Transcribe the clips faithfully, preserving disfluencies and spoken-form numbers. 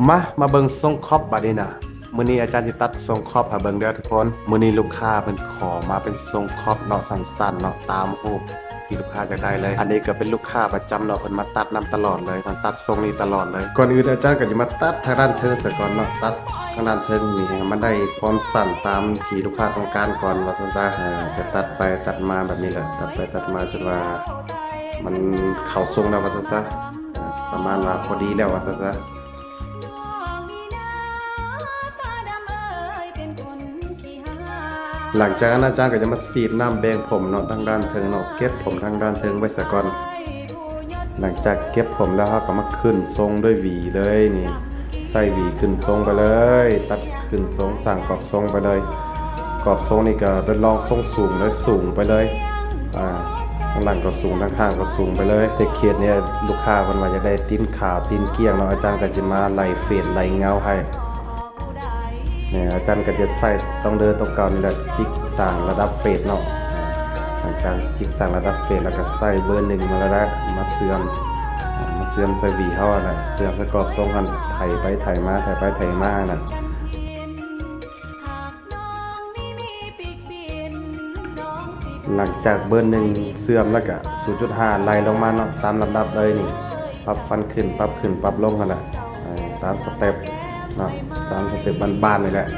มา มาเบิ่งทรงครอปบัดนี้นะ มื้อนี้อาจารย์สิตัดทรงครอปให้เบิ่งเด้อทุกคน มื้อนี้ลูกค้าเพิ่นขอมาเป็นทรงครอปเนาะ สั้นๆ เนาะ ตามรูปที่ลูกค้าอยากได้เลย อันนี้ก็เป็นลูกค้าประจำเนาะ เพิ่นมาตัดนำตลอดเลย มาตัดทรงนี้ตลอดเลย ก่อนอื่นอาจารย์ก็จะมาตัดทางด้านเทิงซะก่อนเนาะ ตัดทางด้านเทิงนี่ให้มันได้ความสั้นตามที่ลูกค้าต้องการก่อนว่าซั่นซะ เออ จะตัดไปตัดมาแบบนี้แหละ ตัดไปตัดมาจนว่ามันเข้าทรงแล้วว่าซั่นซะ เออ ประมาณว่าพอดีแล้วว่าซั่นซะ หลังจากนั้นอาจารย์ก็จะมาสีดน้ำแบ่งผมเนาะ ทางด้านเทิงเนาะ เก็บผมทางด้านเทิงไว้ซะก่อน หลังจากเก็บผมแล้วเราก็มาขึ้นทรงด้วยหวีเลยนี่ ใส่หวีขึ้นทรงไปเลย ตัดขึ้นทรง สร้างกรอบทรงไปเลย กรอบทรงนี่ก็เป็นรองทรงสูงเลย สูงไปเลย อ่า ทางหลังก็สูง ทางข้างก็สูงไปเลย แต่เคสเนี่ยลูกค้าเพิ่นว่าอยากได้ตีนขาว ตีนเกลี้ยงเนาะ อาจารย์ก็จะมาไล่เฟดไล่เงาให้ เนี่ย อาจารย์ก็จะใส่ตรงเดิมตรงเก่านี่แหละ จิกสร้างระดับเฟดเนาะ หลังจากจิกสร้างระดับเฟดแล้วก็ใส่เบอร์หนึ่งมาแล้วนะ มาเชื่อม มาเชื่อมใส่หวีเฮาอะนะ เชื่อมใส่กรอบทรงหั่น ไถไปไถมา ไถไปไถมาหั่นนะ หลังจากเบอร์หนึ่งเชื่อมแล้วก็ศูนย์จุดห้าไล่ลงมาเนาะ ตามลำดับเลยนี่ ปรับฟันขึ้น ปรับขึ้น ปรับลงหั่นนะ เออ ตามสเต็ปเนาะ ตามสเต็ปบ้านๆ นี่แหละ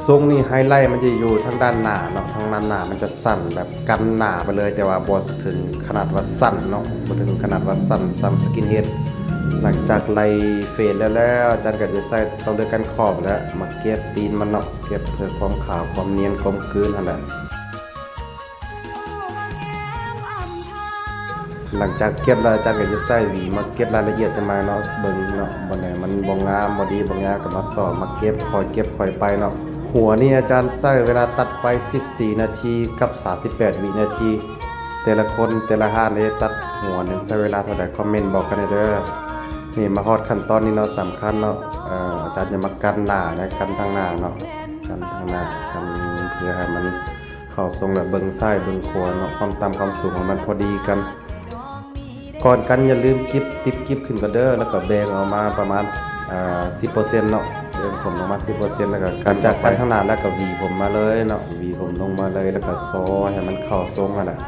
ทรงนี้ไฮไลท์มันจะอยู่ทางด้านหน้าเนาะ ทางด้านหน้ามันจะสั้นแบบกันหน้าไปเลย แต่ว่าบ่ถึงขนาดว่าสั้นเนาะ บ่ถึงขนาดว่าสั้นส่ำสกินเฮด หลังจากไล่เฟดแล้วแล้ว อาจารย์ก็จะใส่ตรงเดียวกันขอบแล้ว มาเก็บตีนมันเนาะ เก็บเพื่อความขาว ความเนียน กลมกลืนหั่นแหละ หลังจากเก็บแล้วอาจารย์ก็จะใส่หวีมาเก็บรายละเอียดกันมาเนาะ เบิ่งเนาะ บ่ไหนมันบ่งาม บ่ดี บ่งามก็มาสอบ มาเก็บ ค่อยเก็บค่อยไปเนาะ หัวนี่อาจารย์ใช้เวลาตัดไป สิบสี่ นาทีกับ สามสิบแปด วินาที แต่ละคนแต่ละห้านได้ตัดหัวหนึ่งใช้เวลาเท่าใด คอมเมนต์บอกกันหน่อยเด้อ นี่มาฮอดขั้นตอนนี้เนาะ สำคัญเนาะ เอ่อ อาจารย์จะมากันหน้านะ กันทางหน้าเนาะ กันทางหน้า กันเพื่อให้มันเข้าทรง และเบิ่งซ้ายเบิ่งขวาเนาะ ความต่ำความสูงของมันพอดีกัน ก่อนกันอย่าลืมกิฟ ติดกิฟขึ้นก่อนเด้อ แล้วก็แบ่งออกมาประมาณ อ่า สิบเปอร์เซ็นต์ เนาะ แบ่งผมออกมา สิบเปอร์เซ็นต์ แล้วก็กัน จากกันข้างหน้าแล้วก็หวีผมมาเลยเนาะ หวีผมลงมาเลย แล้วก็ซอยให้มันเข้าทรงหั่นน่ะ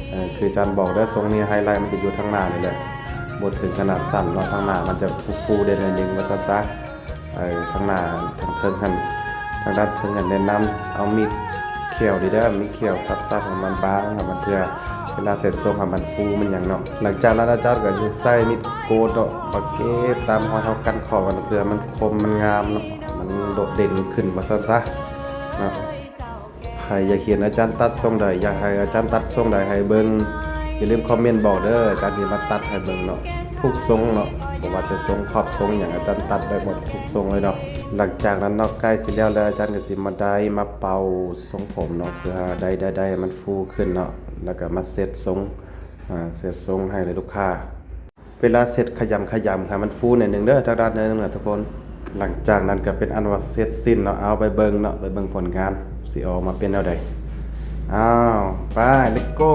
เออ คืออาจารย์บอกเด้อ ทรงนี้ไฮไลท์มันจะอยู่ทางหน้านี่แหละ บ่ถึงขนาดสั้นเนาะ ทางหน้ามันจะฟูๆ ได้หน่อยนึงว่าซั่นซะ เออ ทางหน้า ทางเทิงหั่น ทางด้านเทิงหั่นแนะนำเอามีดเขียวดีเด้อ มีดเขียวสับๆ ให้มันบาง ให้มันเพื่อเวลาเสร็จทรงให้มันฟูมันหยังเนาะ หลังจากนั้นอาจารย์ก็จะใช้มีดโกนเนาะ มาเก็บตามรอยเฮากันขอบมันเพื่อมันคมมันงามเนาะ มันโดดเด่นขึ้นว่าซั่นซะเนาะ ใครอยากเห็นอาจารย์ตัดทรงใด อยากให้อาจารย์ตัดทรงใดให้เบิ่ง อย่าลืมคอมเมนต์บอกเด้อ อาจารย์สิมาตัดให้เบิ่งเนาะ ทุกทรงเนาะ บ่ว่าจะทรงครอปทรงหยัง อาจารย์ตัดได้หมดทุกทรงเลยเนาะ หลังจากนั้นเนาะ ใกล้สิแล้วแล้ว อาจารย์ก็สิมาไดร์มาเป่าทรงผมเนาะ เพื่อไดร์ ไดร์ ไดร์ให้มันฟูขึ้นเนาะ แล้วก็มาเซตทรง อ่า เซตทรงให้เลยลูกค้า เวลาเซตขยำขยำให้มันฟูหน่อยหนึ่งเด้อ ทางด้านหนึ่งนะทุกคน หลังจากนั้นก็เป็นอันว่าเสร็จสิ้นเนาะ เอาไปเบิ่งเนาะ ไปเบิ่งผลงาน สิออกมาเป็นแนวใด อ้าว ไป let's go